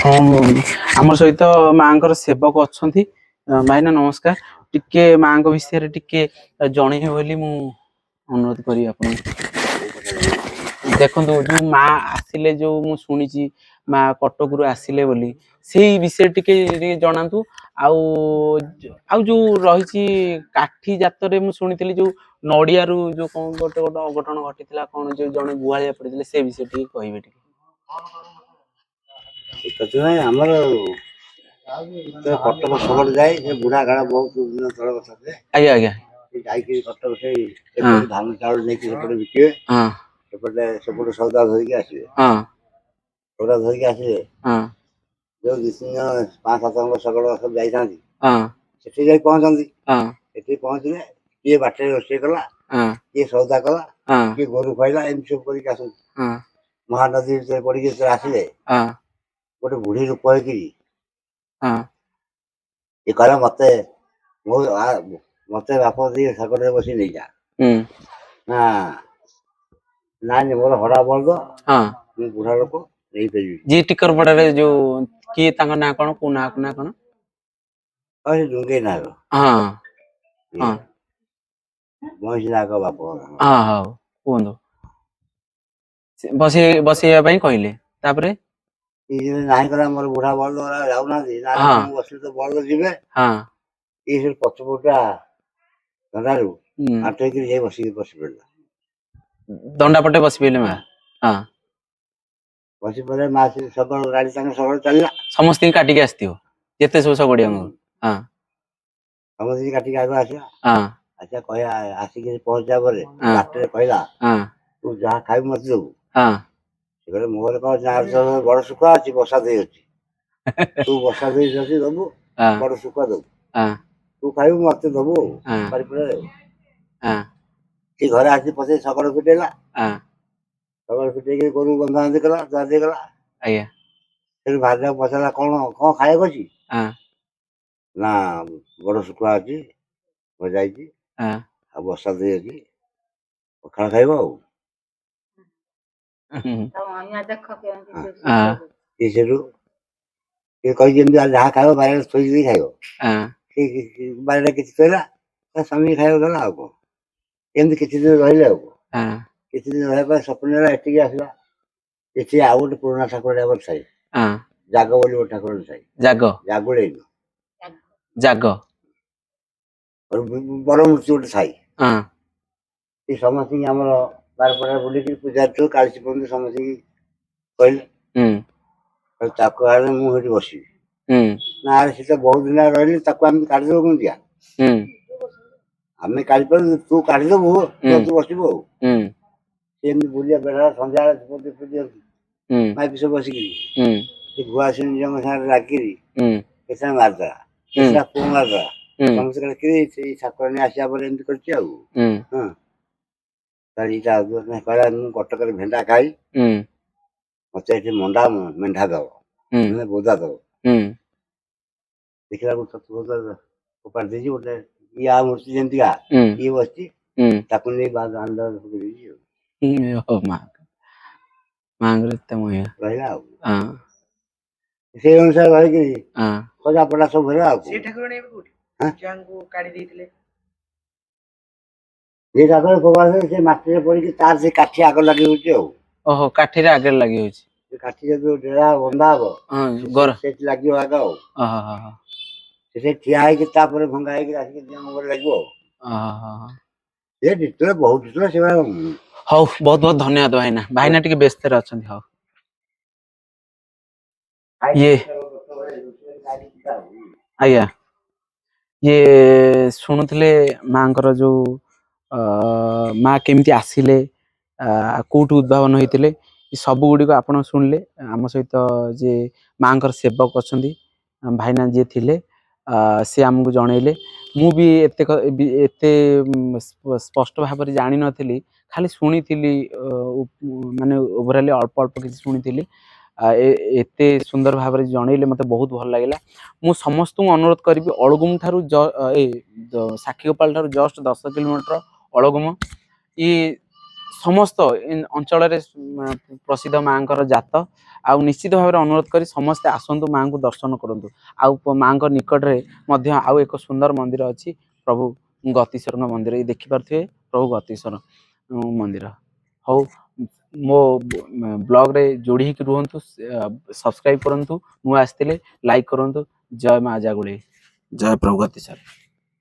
ହଁ, ଆମ ସହିତ ମାଙ୍କର ସେବକ ଅଛନ୍ତି। ଭାଇନା ନମସ୍କାର। ଟିକେ ମାଙ୍କ ବିଷୟରେ ଟିକେ ଜଣେଇବେ ବୋଲି ମୁଁ ଅନୁରୋଧ କରିବି ଆପଣଙ୍କୁ। ଦେଖନ୍ତୁ, ଯୋଉ ମା ଆସିଲେ, ଯୋଉ ମୁଁ ଶୁଣିଛି ମା କଟକରୁ ଆସିଲେ ବୋଲି, ସେଇ ବିଷୟରେ ଟିକେ ଟିକେ ଜଣାନ୍ତୁ। ଆଉ ଆଉ ଯୋଉ ରହିଛି କାଠି ଜାତରେ, ମୁଁ ଶୁଣିଥିଲି ଯୋଉ ନଡିଆରୁ ଯୋଉ କଣ ଗୋଟେ ଗୋଟେ ଅଘଟଣ ଘଟିଥିଲା, କଣ ଯୋଉ ଜଣେ ଗୁହାଳିଆ ପଡିଥିଲେ, ସେ ବିଷୟରେ ଟିକେ କହିବେ ଟିକେ। କଥା ନାହିଁ, ଆମର ତ କଟକ ଶଗଡ଼ ଯାଏ, ସେ ବୁଢା କାଳ, ବହୁତ ଦିନ ତଳ କଥା ସେ। ଆଜ୍ଞା ଆଜ୍ଞା ସେ ଯାଇକି କଟକ ସେଇ ଏପଟେ ଧାନ ଚାଉଳ ନେଇକି ସେପଟେ ବିକିବେ, ସେପଟେ ସେପଟେ ସଉଦା ଧରିକି ଆସିବେ। ସଉଦା ଧରିକି ଆସିବେ, ଯୋଉ ଦି ତିନି ଜଣ, ପାଞ୍ଚ ସାତ ଜଣ ଶଗଡ଼ ସବୁ ଯାଇଥାନ୍ତି, ସେଠି ଯାଇ ପହଞ୍ଚନ୍ତି। ସେଠି ପହଞ୍ଚିଲେ କିଏ ବାଟରେ ରୋଷେଇ କଲା, କିଏ ସଉଦା କଲା, କିଏ ଗୋରୁ ଖୁଆଇଲା, ଏମିତି ସବୁ କରିକି ଆସନ୍ତି। ମହାନଦୀ ଭିତରେ ପଡିକି ଯେତେବେଳେ ଆସିଲେ, ଗୋଟେ ବୁଢୀ ରୂପ ହେଇକିରି ଇଏ କହିଲା, ମତେ ମୋ ମତେ ବାପ ଦେଇ ଶଗଡ଼ରେ ବସି ନେଇଯା। ନା, ନାଇଁ ନାଇଁ, ମୋର ହଡ଼ା ବଳଦ, ମୁଁ ବୁଢା ଲୋକ, ନେଇପାରିବି? ଯିଏ ଟିକରପଡାରେ ଯୋଉ କିଏ, ତାଙ୍କ ନାଁ କଣ, କୋଉ ନାଁ ନାଁ କଣ? ଆଉ ସେ ଡୁଙ୍ଗେଇ ନାଗ। ହଁ ହଁ ମଇଁଷି ନାଗ ବାପ। ହଁ, ହଉ କୁହନ୍ତୁ। ସେ ବସେଇ ବସେଇବା ପାଇଁ କହିଲେ, ତାପରେ? ଇଏ ଯେମିତି ନାହିଁ କଲା, ମୋର ବୁଢା ବଳଦ ଗୁରା ଯାଉନାହାନ୍ତି ନା, ମୁଁ ବସିଲେ ତ ବଳଦ ଯିବେ। ଇଏ ସେ ପଛପଟା ଦଣ୍ଡାରୁ ଆଣ୍ଠେଇକିରି ଯାଇ ବସିକି ବସି ପଡିଲା। ଦଣ୍ଡା ପଟେ ବସି ପଇଲେ ମା? ହଁ। ବସି ପଡିଲେ ମା, ସେ ଶଗଡ଼ ଗାଡି ତାଙ୍କ ଶଗଡ଼ ଚାଲିଲା। ସମସ୍ତଙ୍କୁ କାଟିକି ଆସିଥିବ ଯେତେ ସବୁ ଶଗଡିଆଙ୍କୁ। ହଁ। ସମସ୍ତଙ୍କୁ କାଟିକି ଆଗ ଆସିଲା। ଆଚ୍ଛା, କହିଲା, ଆସିକି ପହଞ୍ଚିଲା ପରେ ବାଟରେ କହିଲା, ତୁ ଯାହା ଖାଇବୁ ମତେ ଦବୁ। ସେ କହିଲେ, ମୋର କଣ ଯାହା ବଡ ଶୁଖୁଆ ଅଛି, ବସା ଦେଇ ଅଛି, ତୁ ବସା ଦେଇ ଅଛି ଦବୁ, ବଡ ଶୁଖୁଆ ଦବୁ, ତୁ ଖାଇବୁ ମତେ ଦବୁ ଆଉ ବାରିପଟେ। ସେ ଘରେ ଆସି ପଶେଇ ଶଗଡ଼ ଫିଟେଇଲା। ଶଗଡ଼ ଫିଟେଇକି ଗୋରୁ ବନ୍ଧା ବାନ୍ଧି କଲା, ଧୁଆ କଲା। ସେଠୁ ଭାରିଆକୁ ପଚାରିଲା, କଣ କଣ ଖାଇବାକୁ ଅଛି? ନା, ବଡ ଶୁଖୁଆ ଅଛି, ଭଜା ହେଇଛି, ଆଉ ବସା ଦେଇ ଅଛି, ପଖାଳ ଖାଇବ ଆଉ। ସିଏ ସେଠୁ ସିଏ କହିଛି ଏମିତି, ଯାହା ଖାଇବ ବାରିଆଡେ ଥୋଇ ଦେଇ ଖାଇବ। ସେ ବାରିଆଡେ କିଛି ଥୋଇଲା, ତା ସ୍ୱାମୀ ଖାଇବାକୁ ଦେଲା, ଆଉ କଣ। ଏମିତି କିଛି ଦିନ ରହିଲେ ଆଉ କଣ। କିଛି ଦିନ ରହିବା ପରେ ସ୍ୱପ୍ନ ହେଲା, ଏଠିକି ଆସିଲା। ଏଠି ଆଉ ଗୋଟେ ପୁରୁଣା ଠାକୁର ଆମର ଥାଏ, ଜାଗ ବୋଲି ଗୋଟେ ଠାକୁର ଥାଏ। ଜାଗ? ଜାଗୁଳେଇ। ଜାଗ। ବଡ ମୂର୍ତ୍ତି ଗୋଟେ ଥାଏ। ସେ ସମସ୍ତଙ୍କୁ ଆମର ବାରପଡ଼ା ବୁଲିକି ପୂଜାଠୁ କାଳିଶୀ ପର୍ଯ୍ୟନ୍ତ ସମସ୍ତଙ୍କୁ କହିଲେ, କହିଲେ, ତାକୁ ଆଣେ, ମୁଁ ସେଠି ବସିବି। ନା, ଆରେ ସେ ତ ବହୁତ ଦିନ ହେଲା ରହିଲି, ତାକୁ ଆମେ କାଢିଦେବୁ କେମିତିଆ? ଆମେ କାଢିପାରିବୁ, ତୁ କାଢିଦେବୁ, ତୁ ବସିବୁ ଆଉ। ସେ ଏମିତି ବୁଲିବା ବେଳା ସନ୍ଧ୍ୟାବେଳେ ଧୂପ ଦୀପ ଦିଅନ୍ତି, ମାଇପି ସବୁ ବସିକିରି। ସେ ଭୁଆସିଣୀ ଝିଅଙ୍କ ସାଙ୍ଗରେ ଲାଗିକିରି କେତେଟା ମାରିଦେଲା, କେତେଟା ପୁଅ ମାରିଦେଲା। ସମସ୍ତେ କହିଲେ କି ସେଇ ଠାକୁରାଣୀ ଆସିବା ପରେ ଏମିତି କରିଛି ଆଉ। ହଁ, ତାର ଏଇଟା କହିଲା, ମୁଁ କଟକରେ ଭେଣ୍ଡା ଖାଇ, ମତେ ଏଠି ମଣ୍ଡା ମେଣ୍ଢା ଦବ, ମାନେ ବୋଦା ଦବ। ଦେଖିଲା ବେଳକୁ ଛତୁ ଫୋପାଡ଼ି ଦେଇଛି, ଗୋଟେ ଇଏ ଆଉ ମୂର୍ତ୍ତି ଯେମିତିକା ଇଏ ବସିଛି, ତାକୁ ନେଇ ଦାଣ୍ଡ ପକେଇ ଦେଇଛି ଆଉ। ଓ ମା, ମାଙ୍କର ଏତେ ମହିମା। ରହିଲା ଆଉ ସେଇ ଅନୁସାରେ ରହିକିରି ଖଜା ପଟା ସବୁ ହେଲା ଆଉ ସେ କଣ। ଠାକୁରାଣୀ ଏବେ କୋଉଠି? ହାଁ? ଯାହାଙ୍କୁ କାଢି ଦେଇଥିଲେ? ଯେ ଜାଗାରେ ଫୋପାଡ଼ି, ସେ ମାଟିରେ ପଡିକି ତାର ସେ କାଠି ଆଗ ଲାଗି ହଉଛି ଆଉ। ଓହୋ, କାଠିରେ ଆଗରେ ଲାଗି ହଉଛି। ସେ କାଠି ଯଦି ଡେରା ବନ୍ଧା ହବ, ହଁ, ଗର ସେଠି ଲାଗିବ ଆଗ ଆଉ। ଓହୋ ହୋ ହୋ। ସେ ସେଠି ଠିଆ ହେଇକି, ତାପରେ ଭଙ୍ଗା ହେଇକି ଆସିକି ଦିଅଁ ଉପରେ ଲାଗିବ ଆଉ। ଓହୋ। ସେ ଡିଟେଲ, ବହୁତ ଡିଟେଲ ସେଗୁଡ଼ା। ହଉ, ବହୁତ ବହୁତ ଧନ୍ୟବାଦ ଭାଇନା। ଭାଇନା ଟିକେ ବ୍ୟସ୍ତରେ ଅଛନ୍ତି। ହଉ, ଇଏ ଆଜ୍ଞା, ଇଏ ଶୁଣୁଥିଲେ ମାଙ୍କର ଯୋଉ ମା କେମିତି ଆସିଲେ, କୋଉଠୁ ଉଦ୍ଭାବନ ହେଇଥିଲେ, ଏ ସବୁ ଗୁଡ଼ିକ ଆପଣ ଶୁଣିଲେ। ଆମ ସହିତ ଯିଏ ମାଙ୍କର ସେବକ ଅଛନ୍ତି, ଭାଇନା ଯିଏ ଥିଲେ, ସେ ଆମକୁ ଜଣେଇଲେ। ମୁଁ ବି ଏତେ ଏତେ ସ୍ପଷ୍ଟ ଭାବରେ ଜାଣିନଥିଲି, ଖାଲି ଶୁଣିଥିଲି, ମାନେ ଓଭରାଲି ଅଳ୍ପ ଅଳ୍ପ କିଛି ଶୁଣିଥିଲି। ଏତେ ସୁନ୍ଦର ଭାବରେ ଜଣେଇଲେ, ମୋତେ ବହୁତ ଭଲ ଲାଗିଲା। ମୁଁ ସମସ୍ତଙ୍କୁ ଅନୁରୋଧ କରିବି, ଅଳଗୁମ ଠାରୁ ଏ ସାକ୍ଷୀଗୋପାଳ ଠାରୁ ଜଷ୍ଟ 10 କିଲୋମିଟର ଅଳଗୁମ। ଇଏ ସମସ୍ତ ଅଞ୍ଚଳରେ ପ୍ରସିଦ୍ଧ ମାଆଙ୍କର ଜାତ। ଆଉ ନିଶ୍ଚିତ ଭାବରେ ଅନୁରୋଧ କରି ସମସ୍ତେ ଆସନ୍ତୁ, ମାଆଙ୍କୁ ଦର୍ଶନ କରନ୍ତୁ। ଆଉ ମାଆଙ୍କ ନିକଟରେ ମଧ୍ୟ ଆଉ ଏକ ସୁନ୍ଦର ମନ୍ଦିର ଅଛି, ପ୍ରଭୁ ଗତିଶ୍ୱରଙ୍କ ମନ୍ଦିର। ଏଇ ଦେଖିପାରୁଥିବେ ପ୍ରଭୁ ଗତିଶ୍ୱର ମନ୍ଦିର। ହଉ, ମୋ ବ୍ଲଗରେ ଯୋଡ଼ି ହେଇକି ରୁହନ୍ତୁ, ସବସ୍କ୍ରାଇବ କରନ୍ତୁ, ନୂଆ ଆସିଥିଲେ ଲାଇକ୍ କରନ୍ତୁ। ଜୟ ମା ଜାଗୁଳେଇ, ଜୟ ପ୍ରଭୁ ଗତିଶ୍ୱର।